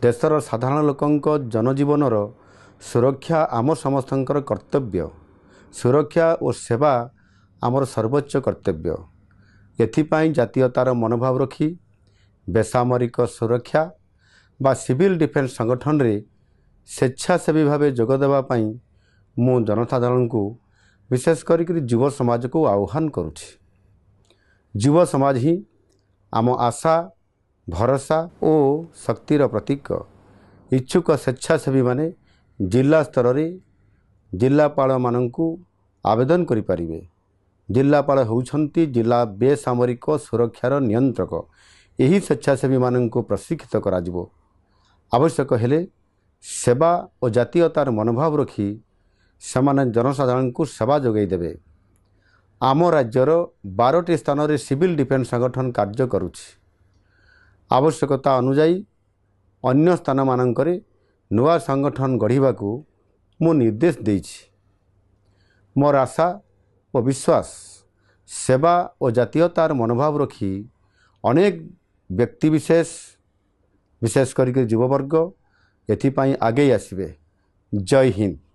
ଦେଶର ସାଧାରଣ ଲୋକଙ୍କ ଜନଜୀବନର ସୁରକ୍ଷା ଆମ ସମସ୍ତଙ୍କର କର୍ତ୍ତବ୍ୟ। ସୁରକ୍ଷା ଓ ସେବା ଆମର ସର୍ବୋଚ୍ଚ କର୍ତ୍ତବ୍ୟ। ଏଥିପାଇଁ ଜାତୀୟତାର ମନୋଭାବ ରଖି ବେସାମରିକ ସୁରକ୍ଷା ବା ସିଭିଲ୍ ଡିଫେନ୍ସ ସଂଗଠନରେ ସ୍ୱେଚ୍ଛାସେବୀ ଭାବେ ଯୋଗ ଦେବା ପାଇଁ ମୁଁ ଜନସାଧାରଣଙ୍କୁ, ବିଶେଷ କରିକରି ଯୁବ ସମାଜକୁ ଆହ୍ୱାନ କରୁଛି। ଯୁବ ସମାଜ ହିଁ ଆମ ଆଶା, ଭରସା ଓ ଶକ୍ତିର ପ୍ରତୀକ। ଇଚ୍ଛୁକ ସ୍ୱେଚ୍ଛାସେବୀମାନେ ଜିଲ୍ଲା ସ୍ତରରେ ଜିଲ୍ଲାପାଳମାନଙ୍କୁ ଆବେଦନ କରିପାରିବେ। ଜିଲ୍ଲାପାଳ ହେଉଛନ୍ତି ଜିଲ୍ଲା ବେସାମରିକ ସୁରକ୍ଷାର ନିୟନ୍ତ୍ରକ। ଏହି ସ୍ୱେଚ୍ଛାସେବୀମାନଙ୍କୁ ପ୍ରଶିକ୍ଷିତ କରାଯିବ। ଆବଶ୍ୟକ ହେଲେ ସେବା ଓ ଜାତୀୟତାର ମନୋଭାବ ରଖି ସେମାନେ ଜନସାଧାରଣଙ୍କୁ ସେବା ଯୋଗାଇ ଦେବେ। ଆମ ରାଜ୍ୟର 12ଟି ସ୍ଥାନରେ ସିଭିଲ୍ ଡିଫେନ୍ସ ସଂଗଠନ କାର୍ଯ୍ୟ କରୁଛି। ଆବଶ୍ୟକତା ଅନୁଯାୟୀ ଅନ୍ୟ ସ୍ଥାନମାନଙ୍କରେ ନୂଆ ସଂଗଠନ ଗଢ଼ିବାକୁ ମୁଁ ନିର୍ଦ୍ଦେଶ ଦେଇଛି। ମୋର ଆଶା ଓ ବିଶ୍ୱାସ, ସେବା ଓ ଜାତୀୟତାର ମନୋଭାବ ରଖି ଅନେକ ବ୍ୟକ୍ତିବିଶେଷ, ବିଶେଷ କରିକି ଯୁବବର୍ଗ ଏଥିପାଇଁ ଆଗେଇ ଆସିବେ। ଜୟ ହିନ୍ଦ।